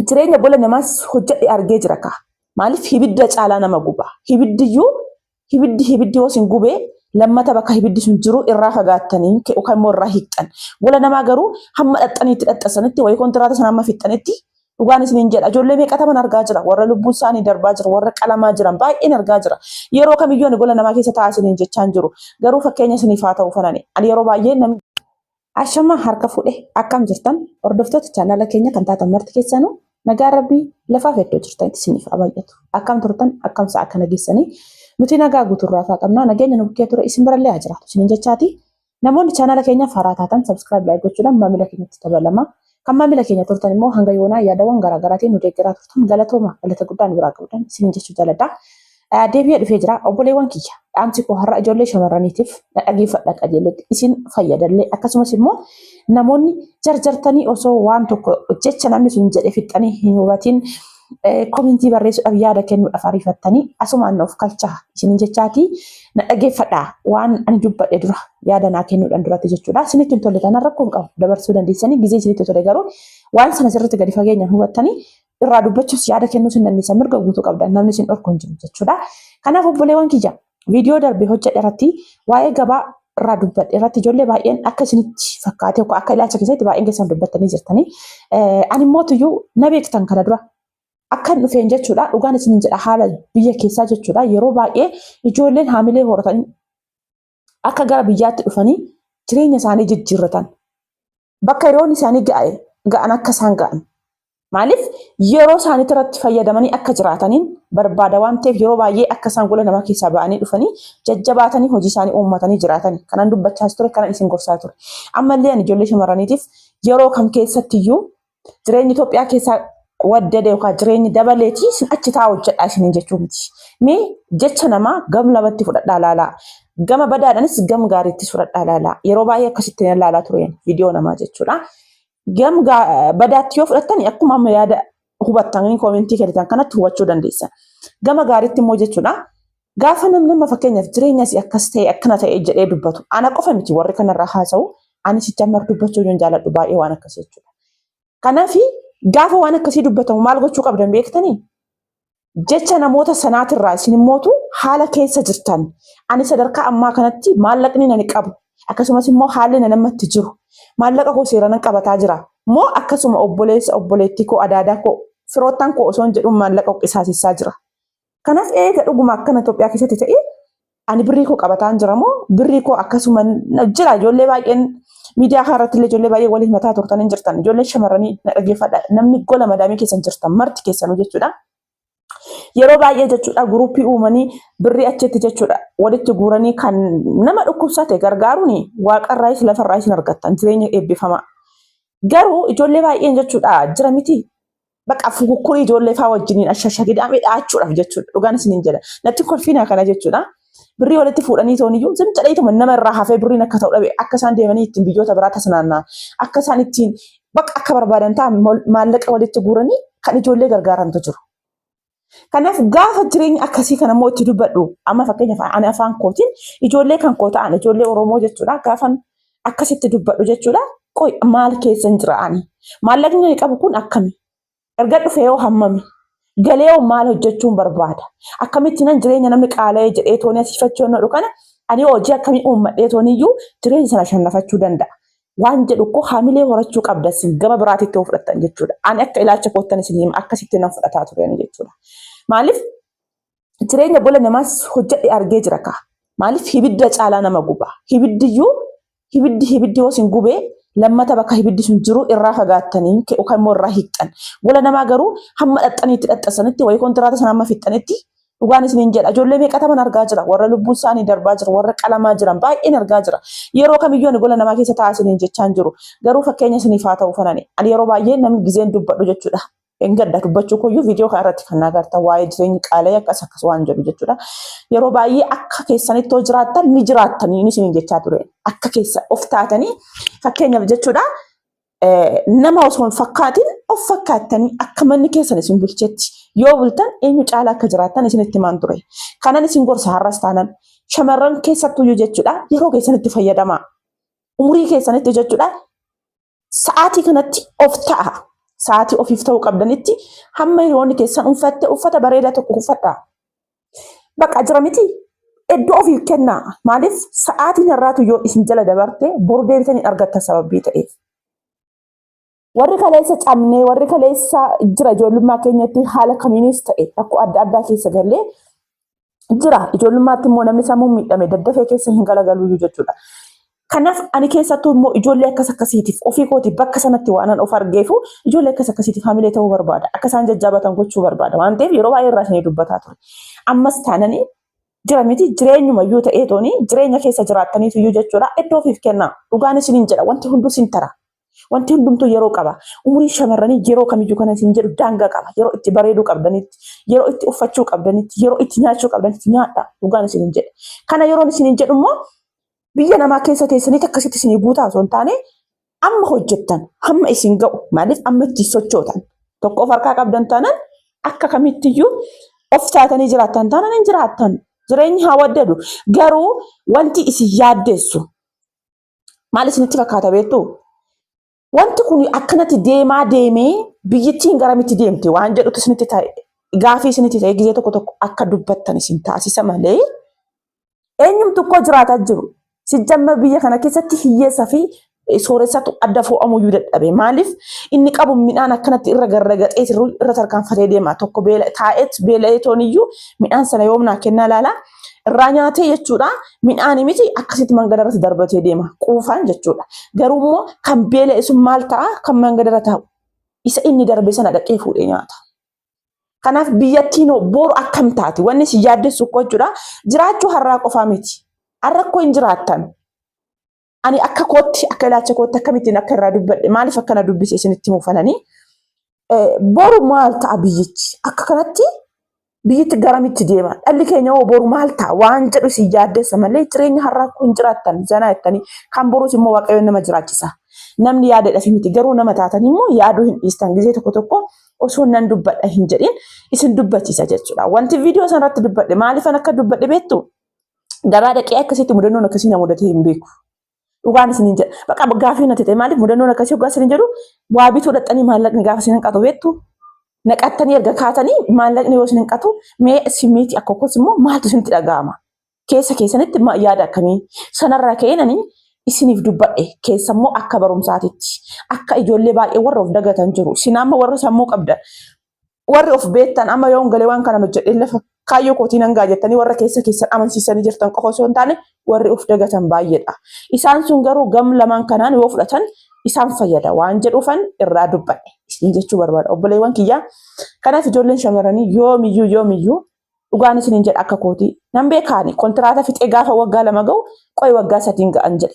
Jireenya gola namaas hojjedhe argee jira kaa. Maaliif hibidda caalaa nama guba. Hibiddiyyuu hibiddi hibiddi yoo isin gubee lammata bakka hibiddi sun jiru irraa fagaattanii yookaan immoo irraa hiiqxan. Gola namaa garuu hamma dhaxxanii itti dhaxxasanitti wayii kontiraata sana hamma fixxanitti dhugaan isiniin jedha. Ijoollee meeqataman argaa jira. Warra lubbuun isaanii darbaa jira. Warra qalamaa jiran baay'een argaa jira. Yeroo kamiyyuu ani gola namaa keessa taa'aa isiniin jechaan jiru. Garuu fakkeenya isiniif haa ta'u fanani. Ani yeroo baay'ee namni Ashama harka fuudhe akkam jirtan hordoftoota chaanaala keenya kan taatan marti keessanuu nagaa rabbii lafaaf iddoo jirtanitti isiniif haa baay'atu. Akkam turtan akkam sa'a kana geessanii nuti nagaa guutuurraa faa qabnaa nageenya nu bukkee ture isin birallee haa jiraatu isiniin jechaati. Namoonni chaanaala keenyaaf haaraa taatan subscribe like gochuudhaan maamila keenyatti dabalama. Kan maamila keenya turtan immoo hanga yoonaa yaadawwan garaagaraatiin nu deeggaraa turtan galatooma galata guddaa nu biraa qabdan isiniin jechuu jaaladha. Deebi'ee dhufee jira obboleewwan kiyya dhaamsi koo har'a ijoollee shamarraniitiif na dhageeffadha qajeellotti isin fayyadallee akkasumas immoo namoonni jarjartanii osoo waan tokko jecha namni sun jedhe fixxanii hin hubatin komentii barreessuudhaaf yaada kennuudhaaf ariifattanii asumaan of kalchaa isinin jechaatii na dhageeffadha waan ani dubbadhe dura yaada naa kennuudhaan duratti jechuudha. Isinitti hin tolle taanaan rakkoo hin qabu dabarsuu dandeessanii gizee isinitti tole garuu waan sana sirriitti gadi fageenyaan hubattanii irraa dubbachuus yaada kennuus hin dandeessan mirga guutuu qabdan namni isin dhorku hin jiru jechuudha. Kanaaf obboleewwan kiyya viidiyoo darbe hojjedhe irratti waa'ee gabaa irraa dubbadhe irratti ijoollee baay'een akka isinitti fakkaate yookaan akka ilaalcha keessatti baay'een keessan dubbattanii jirtanii. Ani immoo tuyyuu na beektan kana dura akkan dhufeen jechuudha dhugaan isin jedha haala biyya keessaa jechuudha yeroo baay'ee ijoolleen haamilee horatanii akka gara biyyaatti dhufanii jireenya isaanii jijjiirratan bakka yeroon isaanii ga'e ga'an akka isaan ga'an maaliif yeroo isaanii irratti fayyadamanii akka jiraataniin barbaada waan ta'eef yeroo baay'ee akka isaan gola namaa keessaa ba'anii dhufanii jajjabaatanii hojii isaanii uummatanii jiraatanii kanan dubbachaas ture kanan isin gorsaa ture ammallee ani ijoollee shamarraniitiif yeroo kam keessattiyyuu Jireenyi Itoophiyaa keessaa waddade yookaan jireenyi dabaleeti isin achi taa'aa hojjedhaa isiniin jechuu miti. Mee jecha namaa gam lamatti fudhadhaa laalaa. Gama badaadhanis gam gaariittis fudhadhaa laalaa. Yeroo baay'ee akkasitti nan laalaa tureen viidiyoo namaa jechuudha. Gam badaatti yoo fudhattan akkuma amma yaada hubattanii koomentii kennitan kanatti hubachuu dandeessan. Gama gaariitti immoo jechuudha. Gaafa namni amma fakkeenyaaf jireenya asii akkas ta'e akkana ta'e jedhee dubbatu ana qofa miti warri kanarraa haasa'u ani sichammar dubbachuu hin jaaladhu baay'ee waan akkasii jechuudha. Kanaaf gaafa waan akkasii dubbatamu maal gochuu qabdan beektanii? Jecha namoota sanaatirraa isin immootu haala keessa jirtan ani sadarkaa ammaa kanatti maallaqni nani qabu akkasumas immoo haalli na namatti jiru maallaqa koo seeranan qabataa jira moo akkasuma obboleessa obboleettii koo adaadaa koo firoottan koo osoon jedhuun maallaqa qisaasessaa jira. Kanaaf eega dhuguma akkana Itoophiyaa keessatti ta'e ani birrii koo qabataan jira moo birrii koo akkasuma jira ijoollee baay'een miidiyaa kana irratti illee ijoollee baay'ee waliin mataa turtan hin jirtan ijoollee shamarranii na dhaggeeffadha namni gola madaamii keessan jirtan marti keessanuu jechuudha. Yeroo baay'ee jechuudha guruppii uumanii birrii achitti jechuudha walitti guuranii kan nama dhukkubsate gargaaruun waaqarraayis lafarraayis hin argattan jireenya eebbifamaa. Garuu ijoollee baay'een jechuudha jira miti Baqa fukukkurii ijoollee faa wajjiniin ashashagidaamee dha'achuudhaaf jechuudha. Dhugaan isiniin jedha. Natti kolfiinaa kana jechuudha. Birrii walitti fuudhanii toon iyyuu zim jedhee nama irraa hafee birriin akka ta'u dhabe akka isaan deemanii ittiin biyyoota biraa tasnaannaa akka isaan ittiin baqa akka barbaadan ta'an maallaqa walitti guuranii kan ijoollee gargaarantu jiru. Kanaaf gaafa jireenya akkasii kana immoo itti dubbadhu amma fakkeenyaaf ani afaan kootiin ijoollee kan koo ta'an ijoollee Oromoo jechuudha gaafan akkasitti dubbadhu jechuudha qoy maal keessan jira ani maallaqni ani qabu kun akkami erga dhufee hoo hammami galee hoo maal hojjechuun barbaada akkamitti nan jireenya namni qaala'ee jedhee toonii asiifachuu hin kana ani hojii akkamii uummadhee tooniyyuu jireenya sana shannafachuu danda'a waan jedhu koo hamilee horachuu qabda isin gama biraatitti yoo fudhattan jechuudha. Ani akka ilaalcha koottan isin hima akkasitti nan fudhataa tureen jechuudha. Maaliif jireenya gola namaas hojjedhe argee jira kaa. Maaliif hibidda caalaa nama guba. Hibiddiyyuu hibiddi hibiddi yoo isin gubee lammata bakka hibiddi sun jiru irraa fagaattanii yookaan immoo irraa hiiqxan. Gola namaa garuu hamma dhaxxanii itti dhaxxasanitti wayii kontiraata sana hamma fixxanitti Dhugaan isiniin jedha ijoollee meeqataman argaa jira warra lubbuun isaanii darbaa jira warra qalamaa jiran baay'een argaa jira yeroo kamiyyuu ani gola namaa keessa taa'aa isiniin jechaan jiru garuu fakkeenya isiniif haa ta'u fanani ani yeroo baay'ee namni gizeen dubbadhu jechuudha hin gadda dubbachuu koyyuu viidiyoo kana irratti kan agartan waa'ee jireenyi qaala'ee akkas akkas waan jedhu jechuudha yeroo baay'ee akka keessanitti yoo jiraattan ni jiraattanii inni isiniin jechaa ture akka keessa of taatanii fakkeenyaaf jechuudha nama osoo hin fakkaatin of fakkaattanii akka manni keessan isin bulchetti yoo bultan eenyu caalaa akka jiraattan isinitti himaan ture. Kanan isin gorsa har'as taanan shamarran keessattuyyuu jechuudha yeroo keessanitti fayyadamaa. Umurii keessanitti jechuudha sa'aatii kanatti of ta'a. Sa'aatii ofiif ta'uu qabdanitti hamma hiriyoonni keessan uffatte uffata bareedaa tokko uffadhaa. Baqa jira miti iddoo ofiif kennaa. Maaliif sa'aatiin har'aatu yoo isin jala dabarte boru deebitanii argattan sababii ta'eef. Warri kaleessa cabnee warri kaleessa jira ijoollummaa keenyatti haala kamiinis ta'e rakkoo adda addaa keessa gallee jira. Ijoollummaatti immoo namni sammuun miidhame daddafee keessa hin galagaluyyuu jechuudha. Kanaaf ani keessattuu immoo ijoollee akkas akkasiitiif ofii kootiif bakka sanatti waanan of argeefu ijoollee akkas akkasiitiif hamilee ta'uu barbaada. Akka isaan jajjaabatan gochuu barbaada waan ta'eef yeroo baay'ee irraa isinii dubbataa ture. Ammas taananii jira miti jireenyuma iyyuu ta'ee tooni jireenya keessa jiraattaniitu iyyuu jechuudha iddoo ofiif kennaa. Dhugaan isiniin jedha wanti hunduu sin tara. Wanti hundumtuu yeroo qaba. Umuriin shamarranii yeroo kamiyyuu kana isin jedhu daangaa qaba. Yeroo itti bareeduu qabdanitti, yeroo itti uffachuu qabdanitti, yeroo itti nyaachuu qabdanitti nyaadha. Dhugaan isiniin jedha. Kana yeroon isiniin jedhu immoo biyya namaa keessa teessanii akkasitti isinii guutaa osoo hin taane amma hojjettan hamma isin ga'u maaliif amma itti sochootan tokko of harkaa qabdan taanaan akka kamittiyyuu of taatanii jiraattan taanaan hin jiraattan. Jireenyi haa waddadu. Garuu wanti isin yaaddeessu maal isinitti fakkaata beektu? Wanti kun akkanatti deemaa deemee biyyittiin garamitti deemti waan jedhutu isinitti ta'e gaafii isinitti ta'e gizee tokko tokko akka dubbattan isin taasisa malee eenyumtu koo jiraataa jiru. Sijjamma biyya kana keessatti hiyyeessa fi sooressatu adda fo'amuyyuu dadhabe. Maaliif inni qabu midhaan akkanatti irra garragaxee irra tarkaanfatee deema. Tokko taa'eet beela'ee tooniyyuu midhaan sana yoom naa kennaa laala. Irraa nyaatee jechuudha. Midhaani miti akkasitti mangada irratti darbatee deema. Quufaan jechuudha. Garuu immoo kan beela'e sun maal ta'a? Kan mangada irra taa'u. Isa inni darbe sana dhaqee fuudhee nyaata. Kanaaf biyyattiin boru akkam taati? Wanni si yaaddessu koo jechuudha. Jiraachuu har'aa qofaa miti. Har'a koo hin jiraattan. Ani akka kootti, akka ilaalcha kootti akkamittiin akka irraa dubbadhe maaliif akkana dubbise isinitti himuufananii. Boru maal ta'a biyyichi? Akka kanatti biyyitti garamitti deema? Dhalli keenya hoo boru maal ta'a? Waan jedhu si yaaddessa malee jireenya har'aa kun jiraattan zanaa jettanii kan boruus immoo Waaqayyoon nama jiraachisa. Namni yaadadhaaf miti garuu nama taatan immoo yaaduu hin dhiistan gizee tokko tokko osoo nan dubbadha hin jedhin isin dubbachiisa jechuudha. Wanti viidiyoo sanarratti dubbadhe maaliifan akka dubbadhe beektu? Gabaa dhaqee akkasitti mudannoon akkasii na mudatee hin beeku. Dhugaan isiniin jedha. Bakka gaafii natti ta'e maaliif mudannoon akkasii hoggaa isiniin jedhu waa bituu dhaqxanii maallaqni gaafa isin hanqatu beektu. Naqattanii erga kaatanii maallaqni yoo isin hanqatu mee simmeetii akka koos immoo maaltu isinitti dhaga'ama? Keessa keessanitti yaada akkamii? Sanarraa ka'een ani isiniif dubbadhe keessa immoo akka barumsaatitti akka ijoollee baay'ee warra of dagatan jiru. Isin amma warra sammuu qabdan warri of beektan amma yoon galee waan kanan hojjedhee lafa kaayyoo kootiin hangaa jettanii warra keessa keessan amansiisanii jirtan qofa osoo hin taane warri of dagatan baay'eedha. Isaan sun garuu gam lamaan kanaan yoo fudhatan isaan fayyada waan jedhuufan irraa dubbadhe isin jechuu barbaada. Obboleewwan kiyyaa kanaaf ijoolleen shamarranii yoomiyyuu yoomiyyuu dhugaan isiniin jedha akka kootii nan beekaani kontiraata fixee gaafa waggaa 2 ga'u qoy waggaa 3 ga'an jedhe.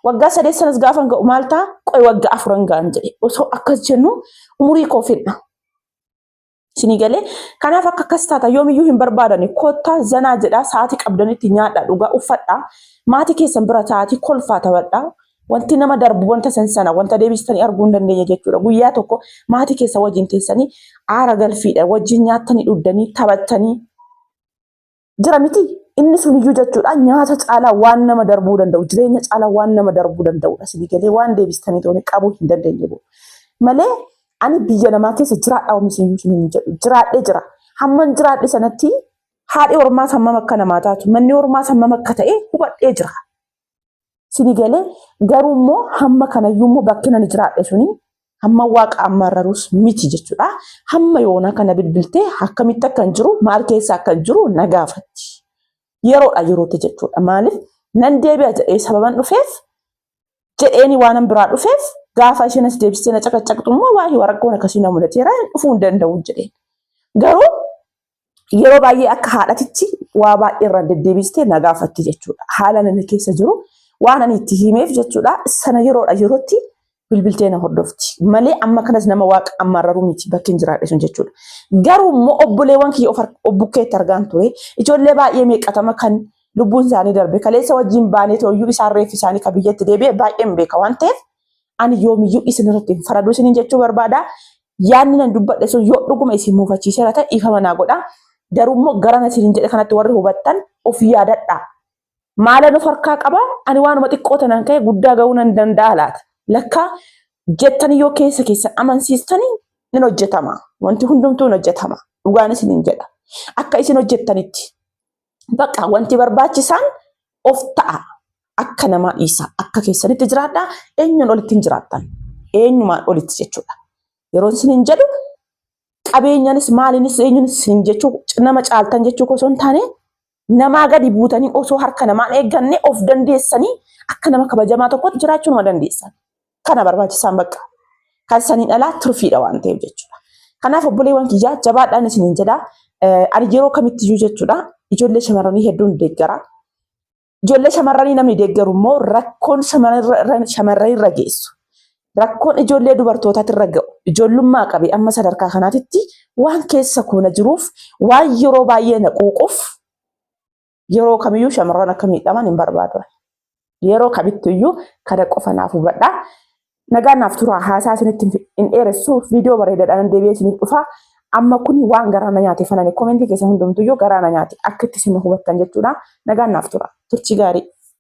Waggaa 3 sanas gaafa ga'u maal ta'a qoy waggaa 4 ga'an jedhe. Osoo akkas jennu umurii koo fidha. Isinii galee kanaaf akka akkas taata yoomiyyuu hin barbaadani kottaa zanaa jedhaa sa'aatii qabdanitti nyaadhaa dhugaa uffadhaa maatii keessan bira taa'atii kolfaa taphadhaa wanti nama darbu wanta san sana wanta deebistanii arguu hin dandeenye jechuudha guyyaa tokko maatii keessa wajjin teessanii aara galfiidha wajjin nyaattanii dhuddanii taphattanii jira miti inni suniyyuu jechuudha nyaata caalaa waan nama darbuu danda'u jireenya caalaa waan nama darbuu danda'udha isinii galee waan deebistanii tooni qabuu hin dandeenye boo malee ani biyya namaa keessa jiraadhaa oomishni sun hin jedhu jiraadhee jira hamman jiraadhe sanatti haadhi ormaas hammam akka namaa taatu manni ormaas hammam akka ta'e hubadhee jira Sini galee garuu immoo hamma kanayyuu immoo bakki nani jiraadhe suni hamma waaqa ammarrarus miti jechuudha. Hamma yoonaa kana bilbiltee akkamitti akkan jiru maal keessa akkan jiru na gaafatti. Yeroodha yerootti jechuudha. Maaliif nan deebi'a jedhee sababan dhufeef jedheeni waanan biraa dhufeef gaafa isheen as deebistee na caqacaqxu immoo waa'ee rakkoon akkasii na mudateera dhufuu hin danda'u jedheen. Garuu yeroo baay'ee akka haadhatitti waa baay'ee irra deddeebistee na gaafatti jechuudha. Haala nani keessa jiru waan ani itti himeef jechuudha. Sana yeroodha yerootti bilbiltee na hordofti. Malee amma kanas nama waaqa ammaarraruu miti bakki hin jiraadhe sun jechuudha. Garuu immoo obboleewwan kiyya of bukkeetti argaan ture. Ijoollee baay'ee meeqatama kan lubbuun isaanii darbe kaleessa wajjin baanee tooyyuu isaan reeffi isaanii kan biyyatti deebi'e baay'een beeka waan ta'eef ani yoomiyyuu isin irratti hin faraduu isiniin jechuu barbaada. Yaadni nan dubbadhe sun yoo dhuguma isin muufachiiseera ta'e dhiifama naa godha. Garuu immoo garana isiniin jedhe kanatti warri hubattan of yaadadha. Maalan of harkaa qaba? Ani waanuma xiqqoo tanaan ka'e guddaa ga'uu nan danda'a laata? Lakkaa Jettanii yoo keessa keessan amansiistanii ni hojjetama. Wanti hundumtuu ni hojjetama. Dhugaan isiniin jedha. Akka isin hojjettanitti. Bakka wanti barbaachisaan of ta'a. Akka namaa dhiisa. Akka keessanitti jiraadhaa. Eenyuun olitti hin jiraattan. Eenyumaan olitti jechuudha. Yeroo isiniin jedhu qabeenyanis maaliinis eenyuunis isin jechuu nama caaltan jechuu osoo hin taane namaa gadi buutanii osoo harka namaan eegganne of dandeessanii akka nama kabajamaa tokkotti jiraachuu nama dandeessan. Kana barbaachisaan bakka. Kan saniin alaa turfiidha waan ta'eef jechuudha. Kanaaf obboleewwan kiyyaa jabaadhaan isiniin jedha. Ani yeroo kamittiyyuu jechuudha ijoollee shamarranii hedduun deeggara. Ijoollee shamarranii namni deeggaru immoo rakkoon shamarranii irra geessu. Rakkoon ijoollee dubartootaatti irra ga'u ijoollummaa qabee amma sadarkaa kanaatitti waan keessa koona jiruuf waan yeroo baay'ee na quuquuf yeroo kamiyyuu shamarran akka miidhaman hin barbaadu. Yeroo kamittiyyuu kana qofa naaf hubadhaa. Nagaan naaf turaa haasaa isinitti hin dheeressu viidiyoo bareedaadhaan deebi'ee isiniif dhufa. Amma kun waan garaa na nyaate fanani komentii keessa hundumtuyyuu garaa na nyaate akka itti isin hubattan jechuudha. Nagaan naaf tura. Turtii gaarii.